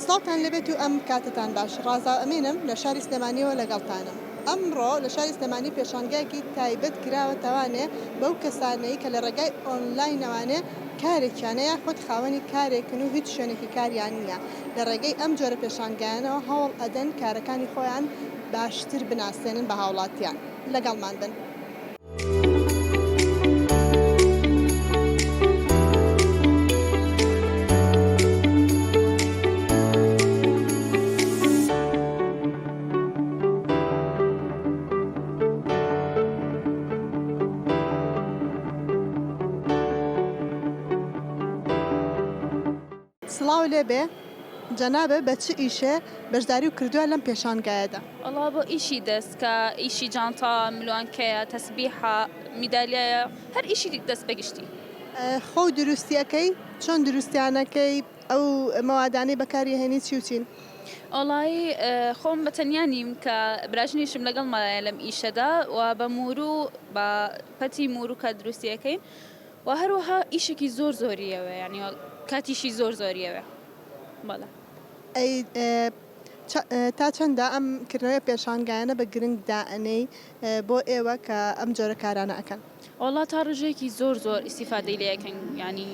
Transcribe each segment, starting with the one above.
سڵاوتان لێبێت و ئەم کاتەتان باش. ڕازاو ئەمینم لە شاری سلێمانیەوە لەگەڵتانم. ئەمڕۆ لە شاری سلێمانی پێشانگایەکی تایبەت کراوە تەوانێ بەو کەسانەی کە لە ڕێگای ئۆنلاینەوانێ کارێکیانە یاخود خاوەنی کارێکن و هیچ شوێنێکی کاریان نییە لە ڕێگەی ئەم جۆرە پێشانگایانەوە هەوڵ ئەدەن کارەکانی خۆیان باشتر بناسێنن بە هاوڵاتیان. لەگەڵمان بن. سڵاو لێبێ جەنابت بە چ ئیشێ بەشداریو کردوە لەم پێشانگایەدا؟ وەڵا بۆ ئیشی دەست کە ئیشی جانتا ملوانکەیە تەسبیحە میدالیایە هەر ئیشی دەست بە گشتی. خۆو دروستی ئەکەی؟ چۆن دروستیان ئەکەی؟ ئەو مەوادانەی بەکاری ئەهێنی چی و چین؟ وەڵایی خۆم بە تەنیا نیم کە براژنیشم لەگەڵمایە لەم ئیشەدا و بە موورو بە پەتی موورو کە دروستی ئەکەین و هەروەها ئیشێکی زۆر زۆری ئەوێ یانی کاتیشی زۆر زۆری ئەوێ بەڵێ. ئەی تا چەندە ئەم کردنەوەی پێشانگایانە بە گرنگ دائەنێی بۆ ئێوە کە ئەم جۆرە کارانە ئەکەن؟ وەڵا تا ڕێژەیەکی زۆر زۆر ئیستیفادەی لێ ئەکەین یانی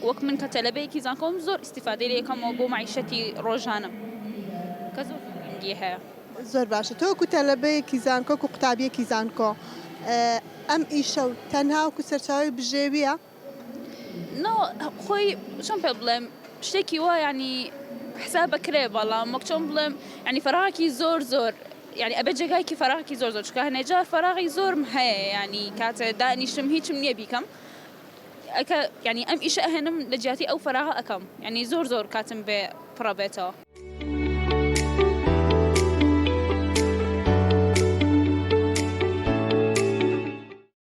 وەک من کە تەلەبەیەکی زانکۆم زۆر ئیستیفادەی لێ ئەکەمەوە بۆ مەعیشەتی ڕۆژانەم کە زۆر زۆر گرنگی هەیە. زۆر باشە تۆ وەکو تەلەبەیەکی زانکۆ وەکو قوتابیەکی زانکۆ ئەم ئیشە و تەنها وەکو سەرچاوەی بژێویە؟ نا خۆی چۆن پێ بڵێم شتێکی وا یانی حساب ئەکرێ بەڵام وەک چۆن بڵێم یانی فەراغێکی زۆر زۆر یانی ئەبێ جێگایەکی فەراغێکی زۆر زۆر چونکە هەنێ جار فەراغی زۆرم هەیە یانی کاتێ دانیشم هیچم نییە بیکەم ئەکە یانی ئەم ئیشە ئەهێنم لە جیاتی ئەو فەراغە ئەکەم یانی زۆر زۆر کاتم بێ پڕە بێتەوە.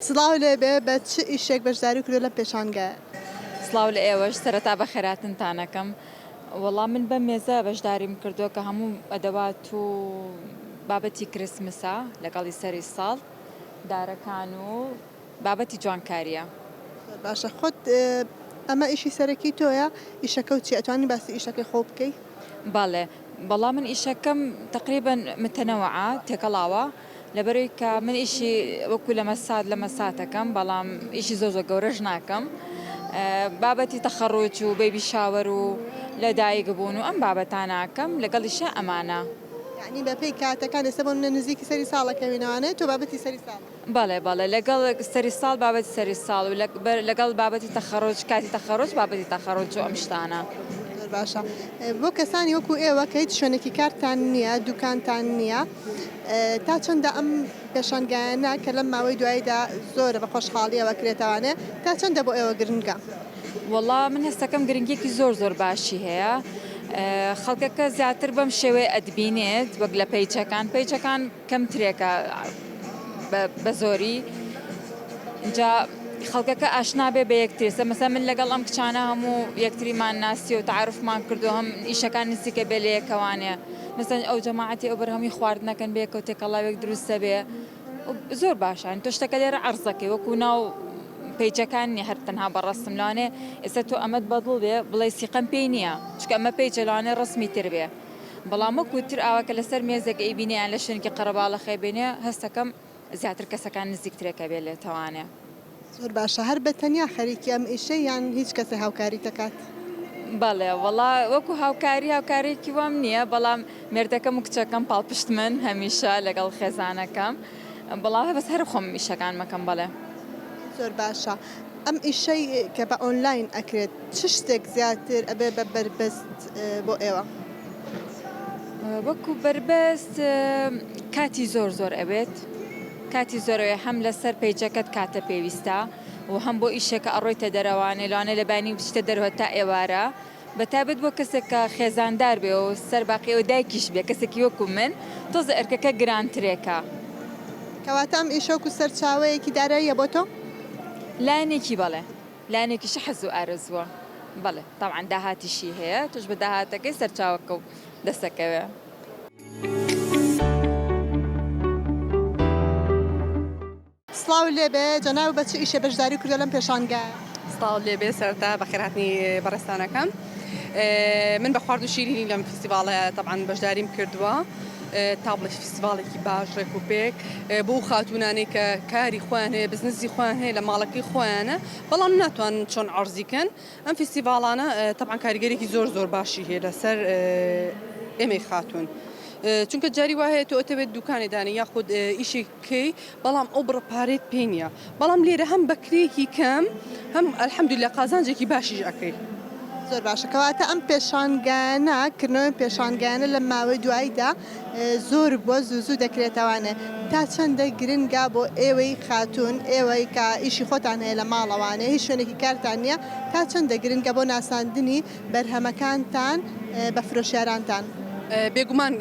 سڵاو لێبێ بە چ ئیشێک بەشداری کردوە لەم پێشانگایە؟ سڵاو لە ئێوەش سەرەتا بەخێراتنتان ئەکەم وەڵا من بەم مێزە بەشداریم کردووە کە هەموو ئەدەوات و بابەتی کریسمسە لەگەڵی سەری ساڵ دارەکان و بابەتی جوانکاریە. زۆر باشە خۆت ئەمە ئیشی سەرەکی تۆیە ئیشەکەو چیە ئەتوانی باسی ئیشەکەی خۆو بکەی؟ بەڵێ بەڵا من ئیشەکەم تەقریبەن متەنەوعە تێکەڵاوە لەبەرئەوەی کە من ئیشی وەکو لە مەسات لە مەساتەکەم بەڵام ئیشی زۆر زۆر گەورەش ناکەم بابەتی تەخەڕوج و بەیبی شاوەر و لەدایک بوون و ئەم بابەتانە ئەکەم لەگەڵیشا ئەمانە. یەعنی بەپێی کاتەکان ئێستا بۆ نمونە نزیکی سەری ساڵەکەوینەوانێ تۆ بابەتی سەری ساڵ. بەڵێ بەڵێ لەگەڵ سەری ساڵ بابەتی سەری ساڵ و لەگەڵ بابەتی تەخەڕوج کاتی تەخەڕوج بابەتی تەخەڕوج و ئەم شتانە. زۆر باشە بۆ کەسانی وەکو ئێوە کە هیچ شوێنێکی کارتان نییە دوکانتان نییە تا چەندە ئەم پێشانگایانە کە لەم ماوەی دواییدا زۆرە بە خۆشحاڵیەوە کرێتەوانێ تا چەندە بۆ ئێوە گرنگە؟ وەڵا من هەستەکەم گرنگیەکی زۆر زۆر باشی هەیە خەڵکەکە زیاتر بەم شێوەیە ئەتبینێت وەک لە پەیجەکان پەیجەکان کەمترێکە بە زۆری جا خەڵکەکە ئاشنا بێ بە یەکتری سە مەسە من لەگەڵ ئەم کچانە هەموو یەکتریمان ناسی و تعرفمان کردو هەم ئیشەکان نزیکە بێ لە یەکەوانێ مەسەن ئەو جەماعەتی ئەو بەرهەمی خواردنەکەن بێکەوت تێکەڵاوێک دروستە بێ زۆر باشە تۆ شتەکە لێرە عەرزەکەی وەکو ناو پەیجەکان نیە هەر تەنها بە ڕەسم لەوانەیە ئێستا تۆ ئەمەت بەدڵ بێ بڵێ سیقەم پێی نییە چونکە ئەمە پەیجە لەوانەیە ڕەسمی تر بێ بەڵام وەکو تر ئاوا کە لەسەر مێزێک ئەیبینێ یان لە شوێنێکی قەرەباڵەخێ بینێ هەستەکەم زیاتر کەسەکان نزیکترێکە بێ لێتەوانێ. زۆر باشە هەر بە تەنیا خەریکی ئەم ئیشەی یان هیچ کەسێ هاوکاریت ئەکات؟ بەڵێ وەڵا وەکو هاوکاری هاوکارێکی وام نییە بەڵام مێردەکەم و کچەکەم پاڵپشتمن هەمیشە لەگەڵ خێزانەکەم بەڵام بەس هەر خۆم ئیشەکانم ئەکەم بەڵێ. زۆر باشە ئەم ئیشەی کە بە ئۆنلاین ئەکرێت چ شتێک زیاتر ئەبێ بە بەربەست بۆ ئێوە؟ وەکو بەربەست کاتی زۆر زۆر ئەوێت کاتی زۆر ئەوێ هەم لەسەر پەیجەکەت کاتە پێویستە و هەم بۆ ئیشێکە ئەڕۆیتە دەرەوانێ لەوانەیە لە بەیانی بچیتە دەرەوە تا ئێوارە بە تایبەت بۆ کەسێک کە خێزاندار بێ و سەر باقی ئەو دایکیش بێ کەسێکی وەکو من تۆزێ ئەرکەکە گرانترێکە. کەواتە ئەم ئیشە وەکو سەرچاوەیەکی داراییە بۆ تۆ؟ لایەنێکی بەڵێ، لایەنێکیشی حەز و ئارەزووە بەڵێ تەبعەن داهاتیشی هەیە تۆش بە داهاتەکەی سەرچاوەکە و دەستەکەوێ. سڵاو لێبێ جەنابت بە چ ئیشێ بەشداری کردوە لەم پێشانگایە؟ سڵاوت لێبێ سەرەتا بەخێرهاتنی بەڕێزتان ئەکەم. من بە خواردن و شیرینی لەم فیستیڤاڵەیا تەبعەن بەشداریم کردووە. تا بڵێی فیستیڤاڵێکی باش ڕێک و پێک بۆ ئەو خاتوونانەی کە کاری خۆیان هەیە بزنسی خۆیان هەیە لە ماڵەکەی خۆیانە بەڵام ناتوانن چۆن عەرزی کەن ئەم فیستیڤاڵانە تەبعەن کاریگەرێکی زۆر زۆر باشی هەیە لەسەر ئێمەی خاتوون چونکە جاری وا هەیە تۆ ئەتەوێت دوکانێ دانێی یاخود ئیشێک بکەی بەڵام ئەو بڕە پارەیەت پێ نییە بەڵام لێرە هەم بە کرێیەکی کەم هەم الحمدللە قازانجێکی باشیش ئەکەی. زۆر باشە کەواتە ئەم پێشانگایانە کردنەوەی پێشانگایانە لەم ماوەی دواییدا زۆر بووە زوو زوو دەکرێتەوانێ تا چەندە گرنگە بۆ ئێوەی خاتوون ئێوەی کە ئیشی خۆتان هەیە لە ماڵەوانێ هیچ شوێنێکی کارتان نییە تا چەندە گرنگە بۆ ناساندنی بەرهەمەکانتان بە فرۆشیارانتان؟ بێگومان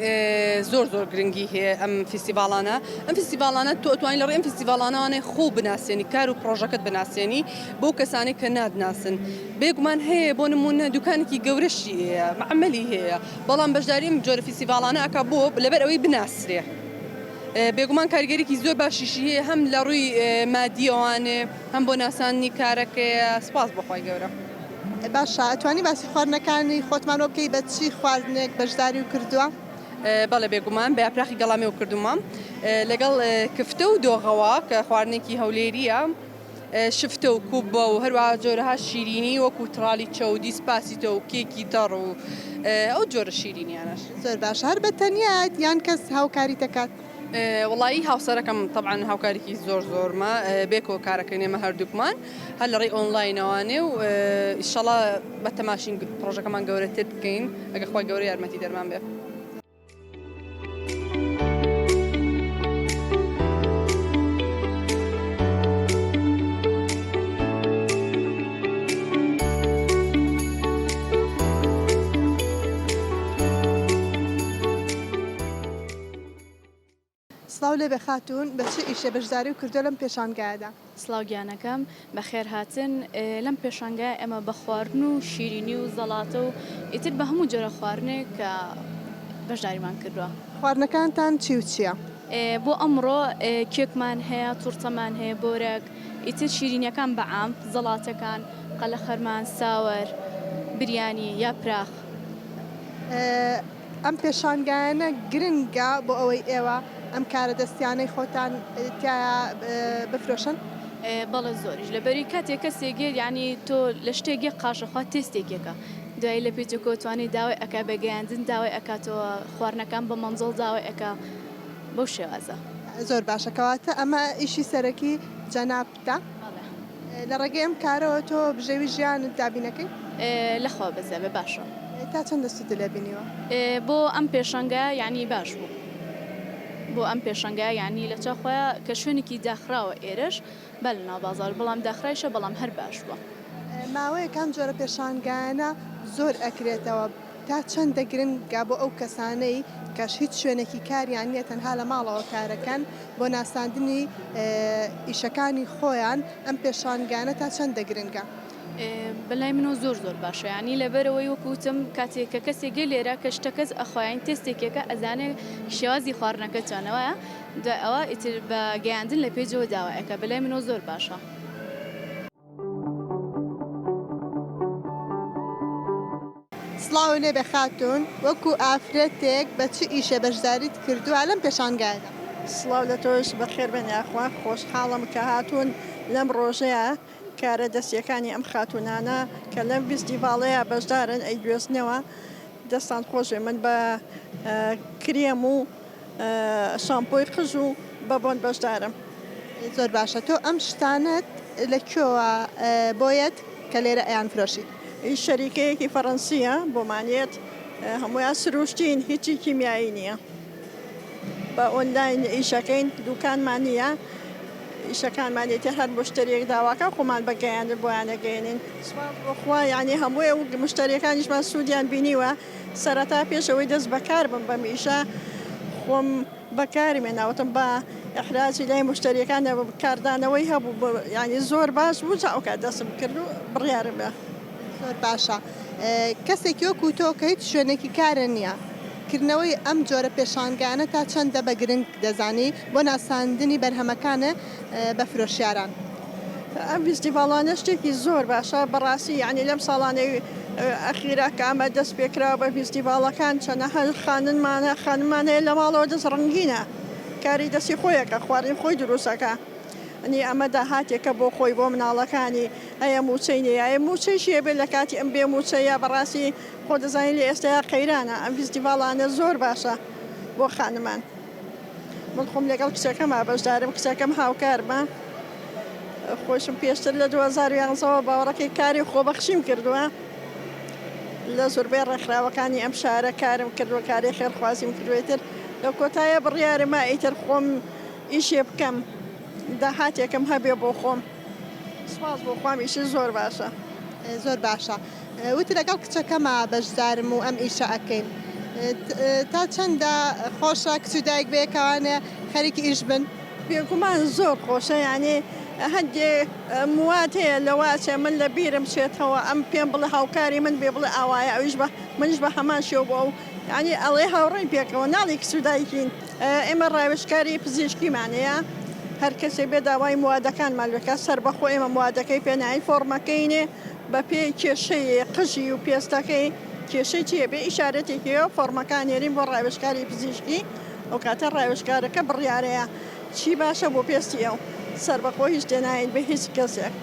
زۆر زۆر گرنگی هەیە ئەم فیستیڤاڵانە ئەم فیستیڤاڵانە تۆ ئەتوانی لە ڕێی ئەم فیستیڤاڵانەوانێ خۆو بناسێنی کار و پڕۆژەکەت بناسێنی بەو کەسانەی کە ناتناسن بێگومان هەیە بۆ نمونە دوکانێکی گەورەشی هەیە مەعمەلی هەیە بەڵام بەشداری ئەم جۆرە فیستیڤاڵانە ئەکا بۆ لەبەر ئەوەی بناسرێ بێگومان کاریگەریکی زۆر باشیشی هەیە هەم لە ڕووی مادیەوانێ هەم بۆ ناساندنی کارەکەیە سوپاس بۆ خوای گەورە. باشە ئەتوانی باسی خواردنەکانی خۆتمان بۆ بکەی بە چی خواردنێک بەشداریو کردووە؟ بەڵێ بێگومان بە یاپراخی گەڵامێو کردوومە لەگەڵ کفتە و دۆغەوە کە خواردنێکی هەولێرییە شفتە و کوبە و هەروەها جۆرەها شیرینی وەکو تڕالیچە و دیسپاسیتۆ و کێکی تەڕ و ئەو جۆرە شیرینیانەش. زۆر باشە هەر بە تەنیایت یان کەس هاوکاریت دەکات؟ وەڵایی هاوسەرەکەم تەبعەن هاوکاریکی زۆر زۆرمە بێکەوە کارەکەین ئێمە هەردووکمان هەر لە ڕێی ئۆنلاینەوانێ و ئیشەڵا بە تەماشین پڕۆژەکەمان گەورەتر بکەین ئەگەر خوای گەورە یارمەتی دەرمان بێ. سڵاو لێبێ خاتوون، بە چ ئیشێ بەشداریو کردووە لەم پێشانگایەدا؟ سڵاو گیانەکەم، بەخێر هاتن، لەم پێشانگایە ئێمە بە خواردن و شیرینی و زەڵاتە و ئیتر بە هەموو جۆرە خواردنێک کە بەشداریمان کردووە. خواردنەکانتان چی و چییە؟ بۆ ئەمڕۆ کێکمان هەیە، تورتەمان هەیە، بۆرەک، ئیتر شیرینیەکان بە عام، زەڵاتەکان، قەلەخەرمان، ساوەر، بریانی، یاپراخ. ئەم پێشانگایانە گرنگە بۆ ئەوەی ئێوە ئەم کارە دەستیانەی خۆتان تیایا بفرۆشن؟ بەڵێ زۆریش لەبەری کاتێک کەسێک یەت یانی تۆ لە شتێک یەک قاشە خوا تێستێک یەکە دوایی لە پێچەکەوە توانی داوای ئەکا بە گەیاندن داوای ئەکاتەوە خواردنەکان بە مەنزڵ داوای ئەکا بەو شێوازە. زۆر باشە کەواتە ئەمە ئیشی سەرەکی جەنابتە؟ بەڵێ. لە ڕێگەی ئەم کارەوە تۆ بژێوی ژیانت دابینەکەی؟ لە خوا بەزیابێ باشە. تا چەندە سوودت لێ بینیوە؟ بۆ ئەم پێشەنگە یانی باش بوو. بۆ ئەم پێشەنگە یانی لە چاو خۆیا کە شوێنێکی داخراوە ئێرەش با لە ناو بازاڕ بەڵام داخرایشە بەڵام هەر باش بووە. ماوەیەکە ئەم جۆرە پێشانگایانە زۆر ئەکرێتەوە تا چەندە گرنگە بۆ ئەو کەسانەی کەش هیچ شوێنێکی کاریان نییە تەنها لە ماڵەوە کارەکەن بۆ ناساندنی ئیشەکانی خۆیان ئەم پێشانگانە تا چەندە گرنگە؟ بەلای منەوە زۆر زۆر باشە یانی لەبەرئەوەی وەکو وتم کاتێک کە کەسێک یە لێرە کە شتەکەس ئەخوا یانی تێستێکێکە ئەزانێ شێوازی خواردنەکە چۆنە وایە دوای ئەوە ئیتر بە گەیاندن لە پێجەوە داوای ئەکا بەلای منەوە زۆر باشە. سڵاو لێبێ خاتوون وەکو ئافرەتێک بە چ ئیشێ بەشداریت کردووە لەم پێشانگایەدا؟ سڵاو لە تۆش بەخێربێن یاخوا خۆشحاڵم کە هاتوون لەم ڕۆژەیا کارە دەستیەکانی ئەم خاتوونانە کە لەم ڤیستیڤاڵەیا بەشدارن ئەیگوێزنەوە دەستان خۆشبێ من بە کرێم و شامپۆی قژ و بە بۆن بەشدارم. زۆر باشە تۆ ئەم شتانەت لە کوێوە بۆ یەت کە لێرە ئەیان فرۆشیت؟ هی شەریکەیەکی فەڕەنسیە بۆمان یەت هەموویان سروشتین هیچی کیمیایی نیە بە ئۆنلاین ئیشەکەین دوکانمان نیە ئیشەکانمان ئیتر هەر مشتەریەک داواکا خۆمان بە گەیاندن بۆیان ئەگەیەنین سوپاس بۆ خوا یانی هەموو ئەو مشتەریەکانیشمان سوودیان بینیوە سەرەتا پێش ئەوەی دەست بەکار بم بەم ئیشە خۆم بەکارم هێنا وتم با ئیحراجی لای مشتەریەکان نەبم کاردانەوەی هەبوو یانی زۆر باش بوو جا ئەوکات دەستم کرد و بڕیارم دا. زۆر باشە کەسێکی وەکو تۆ کە هیچ شوێنێکی کارە نییە کردنەوەی ئەم جۆرە پێشانگانە تا چەندە بە گرنگ دەزانی بۆ ناساندنی بەرهەمەکانە بە فرۆشیاران؟ ئەم ڤیستیڤاڵانە شتێکی زۆر باشە بەڕاستی یانی لەم ساڵانەی ئەخیرا کە ئەمە دەست پێکراوە بە فیستیڤاڵەکان چەنەها خانممان خانممان هەیە لە ماڵەوە دەست ڕەنگینە کاری دەستی خۆیەکە خواردنی خۆی دروستەکە ئەنی ئەمە داهاتێکە بۆ خۆی بۆ مناڵەکانی ئەیە موچەی نیە ئەیە موچەیشی هەبێ لە کاتی ئەم بێ موچەیە بەڕاستی خۆ دەزانی لە ئێستایا قەیرانە ئەم فیستیڤاڵانە زۆر باشە بۆ خانمان من خۆم لەگەڵ کچەکەما بەشدارم کچەکەم هاوکارمە خۆشم پێشتر لە 2011 ەوە باوەڕەکەی کاری خۆبەخشیم کردووە لە زۆربەی ڕێکخراوەکانی ئەم شارە کارم کردووە کاری خێرخوازیم کردووە ئیتر لە کۆتایە بڕیارمە ئیتر خۆم ئیشێ بکەم داهاتێکم هەبێ بۆ خۆم سوپاس بۆ خوام ئیشی زۆر باشە. زۆر باشە وت لەگەڵ کچەکەما بەشدارم و ئەم ئیشە ئەکەین تا چەندە خۆشە کچ و دایک بەیەکەوانێ خەریکی ئیش بن؟ بێگومان زۆر خۆشە یانی هەندێ موات هەیە لەواچێ من لە بیرم چێتەوە ئەم پێم بڵێ هاوکاری من بێ بڵێ ئاوایە ئەویش بە منیش بە هەمان شێوە بۆ ئەو یانی ئەڵێ هاوڕێین پێکەوە ناڵێی کچ و دایکین. ئێمە ڕاوێژکاری پزیشکیمان هەیە هەر کەسێک بێ داوای موادەکانمان لێ بکات سەربەخۆ ئێمە موادەکەی پێ ناین فۆڕمەکەی نێ بە پێی کێشەی قژی و پێستەکەی کێشەی چییە بێ ئیشارەتێکی هەیە فۆڕمەکان نێرین بۆ ڕاوێژکاری پزیشکی ئەو کاتە ڕاوێژکارەکە بڕیارەیە چی باشە بۆ پێستی ئەو سەربەخۆ هیچ تێناین بە هیچ کەسێک.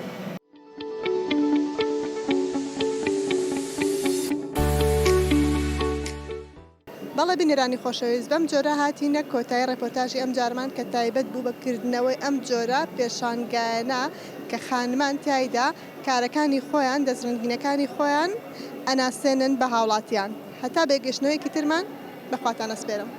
بەڵێ بینەرانی خۆشەویست بەم جۆرە هاتینە کۆتایی ڕێپۆرتاژی ئەم جارەمان کە تایبەت بوو بە کردنەوەی ئەم جۆرە پێشانگایانە کە خانمان تیایدا کارەکانی خۆیان دەستڕەنگینەکانی خۆیان ئەناسێنن بە هاوڵاتیان هەتا بێگەشتنەوەیەکی ترمان بە خواتان ئەسپێرم.